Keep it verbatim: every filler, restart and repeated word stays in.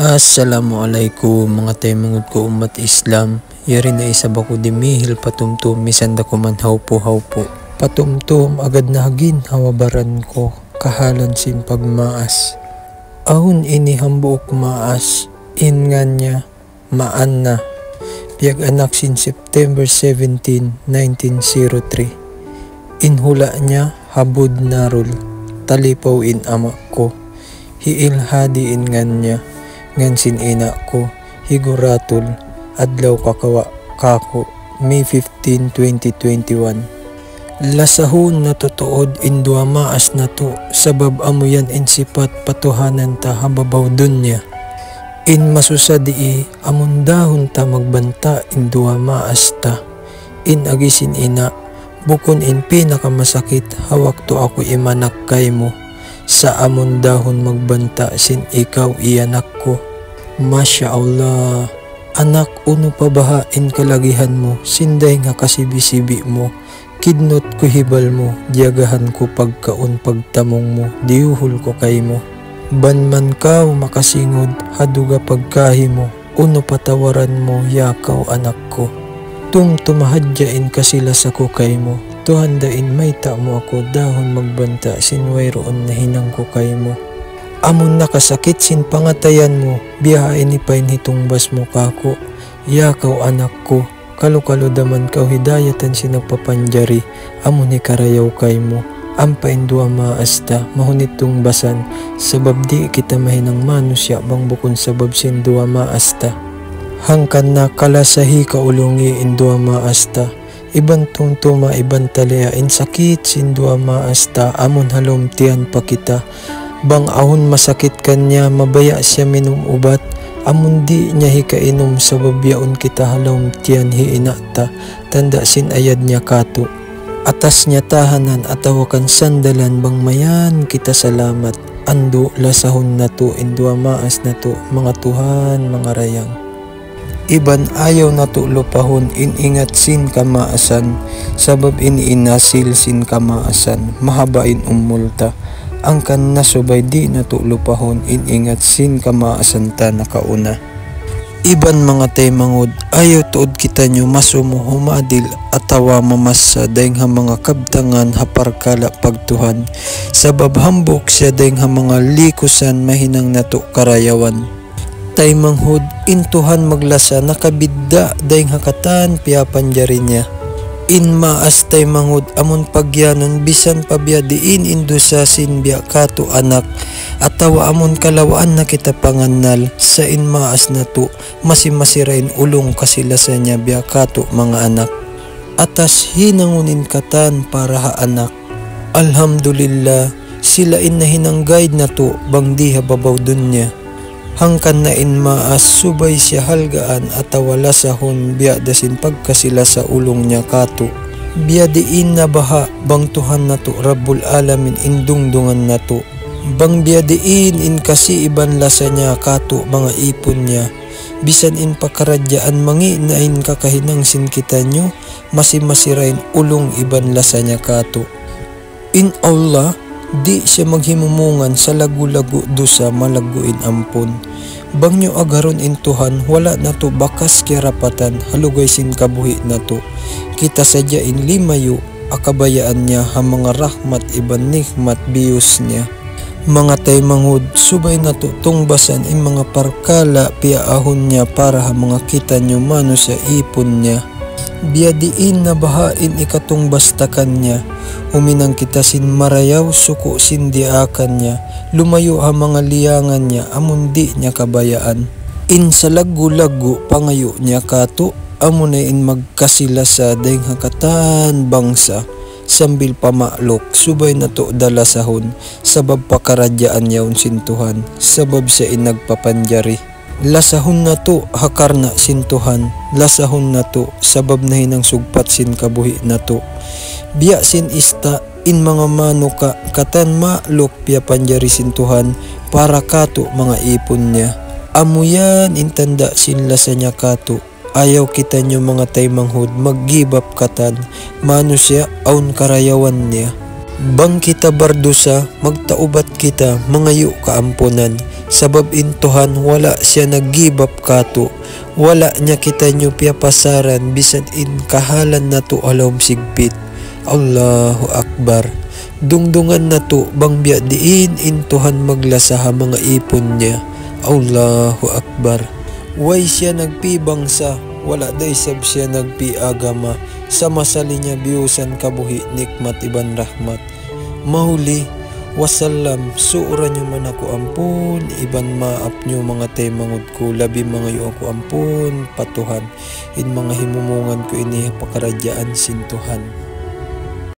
Assalamu alaykum, manga taymanghud ku ummat Islam. Yari na isab aku dimihil patumtum, misan da kuman hawpu-hawpu. Patumtum agad na ha ginhawa-baran ku, kahalan sin pagmaas. Awn ini hambuuk maas, in ngan niya Maanna. Piyag-anak sin September seventeen, nineteen zero three. In hula' niya ha Budnarul, Talipaw in ama' ku. Hi Ilhadi in ngan niya, ngan sin ina' ku, hi Guratul, adlaw kakawa' kāku', May fifteen, twenty twenty-one. Lasahun natu' tuud in duwa maas natu', sabab amu yan in sipat patuhanan ta ha babaw dunya. In masusa dii, amun dahun ta magbanta' in duwa maas ta. In agi sin ina', bukun in pinakamasakit ha waktu aku imanak kaymu, sa' amun dahun magbanta' sin ikaw iyanak ku. Masha Allah, anak, unu pa baha' in kalagihan mu, sin dayng ha kasibi-sibi mu, kidnut ku hibal mu, diyagahan ku pagkaun pagtamung mu, diyuhul ku kaymu. Bang man kaw makasingud ha duga pagkahi mu, unu patawaran mu, ya kaw anak ku. Tumtuma hadja in kasi-lasa ku kaymu, Tuhan da in mayta' mu aku dahun magbanta' sin wayruun nahinang ku kaymu. Amun nakasakit sin pangatayan mu, biya' ha ini pa in hitungbas mu kāku', ya kaw anak ku. Kalu-kalu da man kaw hidayatan sin nagpapanjari, amun hikarayaw kaymu, ampa in duwa maas ta, mahunit tungbasan, sabab di' kita mahinang manusiya' bang bukun sabab sin duwa maas ta. Hangkan na kalasahi kaulungi in duwa maas ta, iban tumtuma iban taliya in sakit sin duwa maas ta, amun ha lawm tiyan pa kita, bang awn masakit kaniya, mabaya' siya minum ubat, amun di' niya hikainum sabab yaun kita ha lawm tiyan hi ina' ta, tanda' sin ayad niya kātu'. Atas niya tahanan atawa kan sandalan bang mayan kita salamat, andu' lasahun natu' in duwa maas natu', manga tuhan, manga dayang. Iban ayaw natu' lupahun in ingat sin kamaasan, sabab in asil sin kamaasan, mahaba' in umul ta. Hangkan na subay di' natu' lupahun in ingat sin kamaasan ta nakauna. Iban manga taymanghud, ayaw tuud kitaniyu masumu humadil atawa mamassa dayng ha manga kabtangan ha parkala' pagtuhan, sabab hambuuk siya dayng ha manga likusan mahinang natu' karayawan. Taymanghud, in Tuhan maglasa nakabidda' dayng ha katan piyapanjari niya. In maas taymanghud amun pagiyanun bisan pa biya' diin in dusa sin biya' kātu' anak, atawa amun kalawaan na kita pangannal, sa' in maas natu', masi-masi da in ulung kasi-lasa niya biya' kātu' manga anak. Atas hinangun in katan para ha anak. Alhamdulillah, sila in nahinang guide natu' bang di ha babaw dunya. Hangkan na in maas subay siya halgaan atawa lasahun biya' da sin pagkasi-lasa ulung niya kātu'. Biya' diin na baha' bang Tuhan natu' Rabbul Alamin in dungdungan natu'. Bang biya' diin in kasi iban lasa niya kātu' manga ipun niya. Bisan in pakaradjaan mangi' na in kakahinang sin kitaniyu, masi-masi da in ulung iban lasa niya kātu'. In Allah, di' siya maghimumungan salaggu'-laggu' dusa malaggu' in ampun. Bang niyu agarun in Tuhan, wala' natu' bakas kiyarapatan ha lugay sin kabuhi' natu'. Kita sadja in limayu' ha kabayaan niya ha manga rahmat iban nikmat biyus niya. Manga taymanghud, subay natu' tungbasan in manga parkala' piyaahun niya para ha manga kitaniyu manusiya' ipun niya. Biya' diin na baha' in ikatungbas ta kaniya, huminang kita sin marayaw suku' sin diyaakan niya, lumayu' ha manga liyangan niya amun di' niya kabayaan. In salaggu'-laggu' pangayu' niya kātu', amuna in magkasi-lasa dayng ha katan bangsa, sambil pa ma'luk, subay natu' da lasahun, sabab pakaradjaan yaun sin Tuhan, sabab siya in nagpapanjari. Lasahun natu' ha karna' sin Tuhan, lasahun natu' sabab nahinang sugpat sin kabuhi' natu'. Biya' sin ista', in manga manuka', katan ma'luk piyapanjari sin Tuhan, para kātu' manga ipun niya. Amu yan in tanda' sin lasa niya kātu'. Ayaw kitaniyu manga taymanghud mag-give up katan, manusiya' awn karayawan niya. Bang kita bardusa, magtaubat kita, mangayu' kaampunan. Sabab in Tuhan wala' siya nag-give up katu'. Wala' niya kitaniyu piyapasaran, bisan in kahalan natu' ha lawm sigpit. Allahu Akbar. Dungdungan natu' bang biya' diin in Tuhan maglasa ha manga īpun niya. Allahu Akbar. Way siya nagpibangsa, wala' da isab siya nagpiagama. Sama-sali niya biyusan kabuhi', nikmat iban rahmat. Mahuli, wasallam, suura niyu man aku ampun, iban maap niyu manga taymanghud ku, labi mangayu' aku ampun pa Tuhan, in manga himumungan ku ini ha pakaradjaan sin Tuhan.